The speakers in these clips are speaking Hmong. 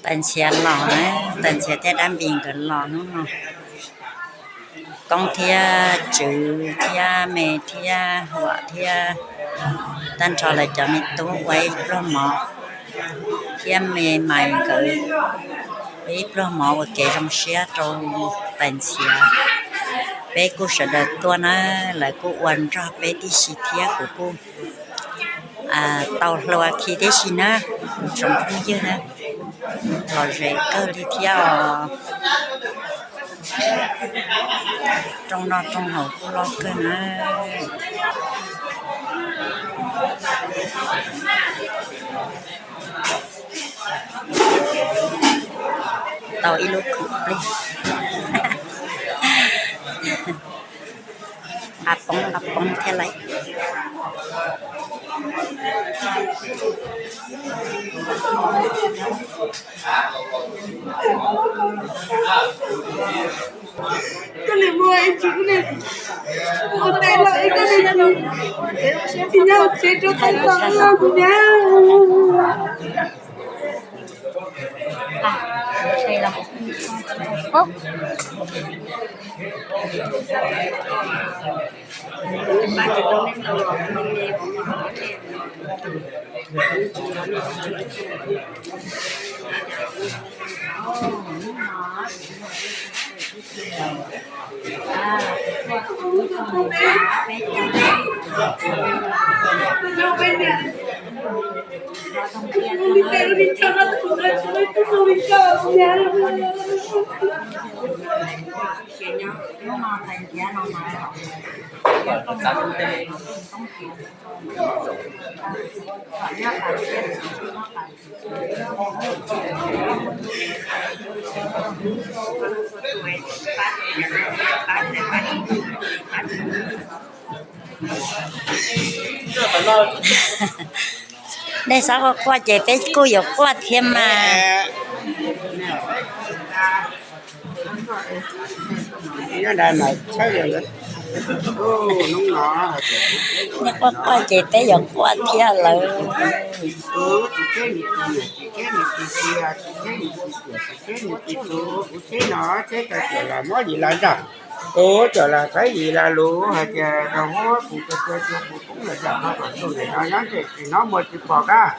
Tais Ntxhiav los na, Tais Ntxhiav thiab Dab Npis nkawd los hnub no. Koob thiab Tswv thiab Me thiab Huam thiab tag nrho lawv cov me tub ua ib pluag mov, thiab Me Maiv nkawd ua ib pluag mov ua kev zoo siab rau Tais Ntxhiav. Peb kuj sawv daws tuaj na, lawv kuj ua nrog peb tib si thiab kuv kuj tau hlua khi tib si na, tsoom phooj ywg na, lom zem kawg li thiab os. Rooj noj rooj haus kuj loj kawg na. Tau ib lub khoom plig. Nqa poob nqa poob thiab lauj. Koj niam muaj ib tsis ua teb los ib koj niam tsis, tsis nyob tsev rau teb los kuv nyab. Nej txhob quaj quaj ces peb kuj yuav quaj thiab mas. Nej quaj quaj ces peb yuav quaj thiab lawm. Kuv teb no teb tau cawm los muab yim los ntag. Kuv cawm los txawb yim los lus hais tias rau huab kuv tua tua tua kuv poob los zam no kom tus niam no nyob ntsej tsis hnov muag tsis pom kab.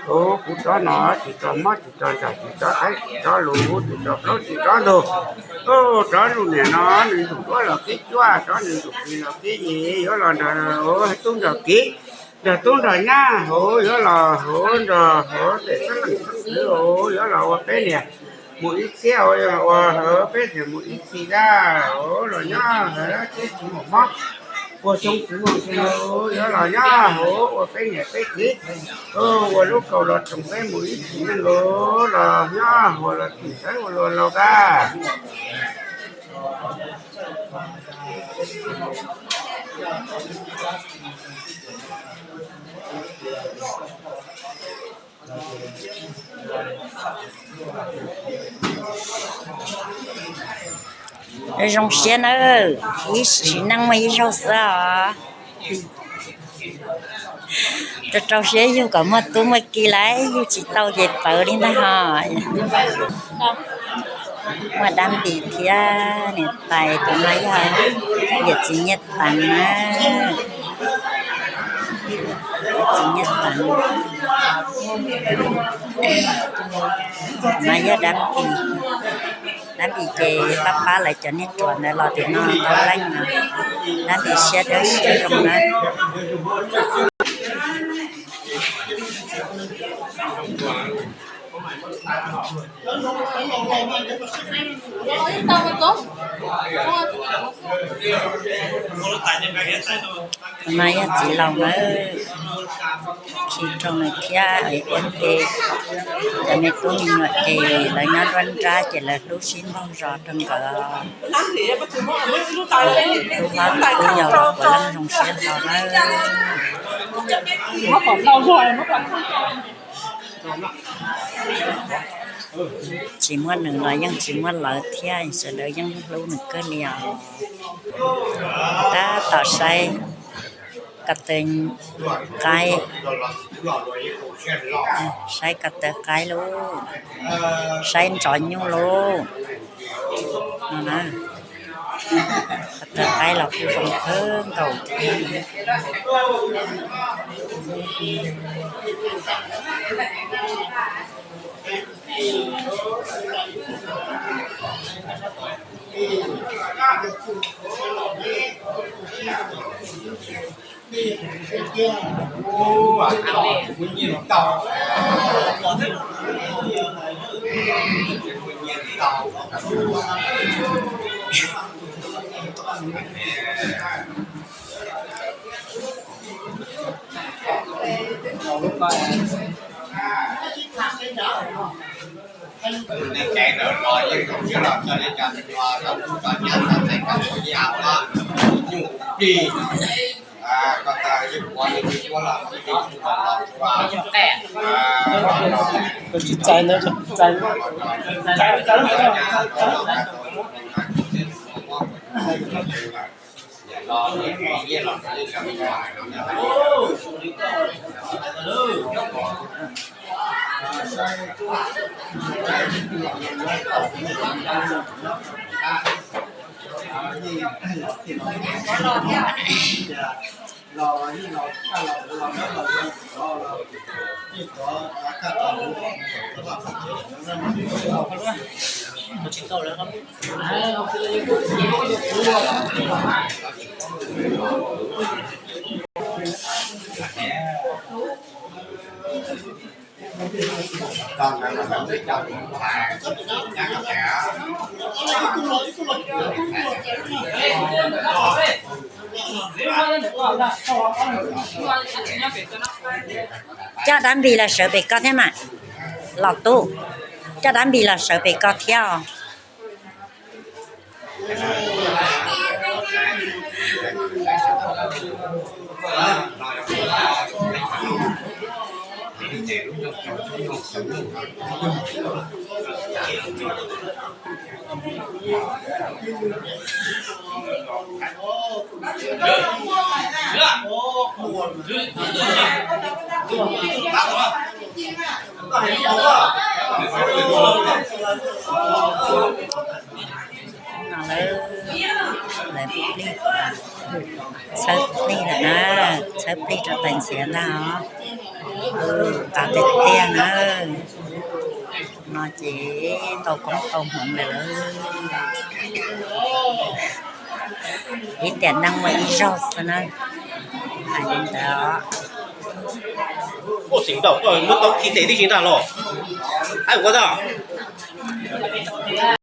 Kuv, kuv rov no tsis rov mob tsis rov ntsam tsis rov txawb tsis rov lus tsis rov plaub tsis rov ntug. Rov lus niam no nws ntug duab los kib cuaj, rov nws ntug kis los kib yim, yuav los nrog tub nrog kiv, nrog tub nrog nyab hauv, yuav los hauv nrog hauv tej xeeb leej xeeb ntxwv hauv, yuav los ua peb niam mus ib txhiab, ua peb niam mus ib txhis dab hauv, los nyob hauv teb tsis muaj mob, ua xyoo tsis muaj xyoo, yuav los nyob hauv ua peb niam peb txiv, ua lub kaus los tsoom peb mus ib txhis neej los, los nyob hauv los txim sawv ua luag laus dab. Zoo siab nawb, ib sim neej muaj ib zaug xwb os. Rau rau siab yug kom muaj tub muaj ki lawm, yug tsis tau ces pawv li ntag ho. Muaj Dab Npis thiab niam tais tus no yog yawm txiv Nyiaj Teev na. Yawm txiv Nyiaj Teev, no yog Dab Npis. Dab Npis ces pab pab lawv cov niag ruam ntawd los tim no tau leej no. Dab Npis siab dawb siab zoo na. Tus no yog txiv laus na, khi rau nws thiab es ua ke, cov me tub me nyuam ces lawv nyob nruab nrab ces lawv hlub sib npaug zos rau nkawd. Tub hlob tub yau los puav leej zoo siab ntau na. Tsis muaj nws los yeej tsis muaj lawv thiab, sawv daws yeej hlub nws kawg li os. Tab tom saib, Ko taw qaib, saib ko taw qaib lauj, saib ntsov nyuj lauj. No na, ko taw qaib los kuj zoo kawg nkaus thiab. Tsis txais ntawd, tsis txais. Coj dab npis los sawv pem ko thiab mas. Los tub, coj dab npis los sawv pem ko thiab os. No lawv, lawv plig, txhawb plig lawm na, txhawb plig rau tais ntxhiav ntag os. Qab tiag tiag na. No ces tau koob tau hmoov lawm lauj. Ib tiam neej ua ib zaug xwb na, hais li ntawd os. Koj xeem ntau, koj muab tau khi tes tib si ntag los? Aib, ua tau.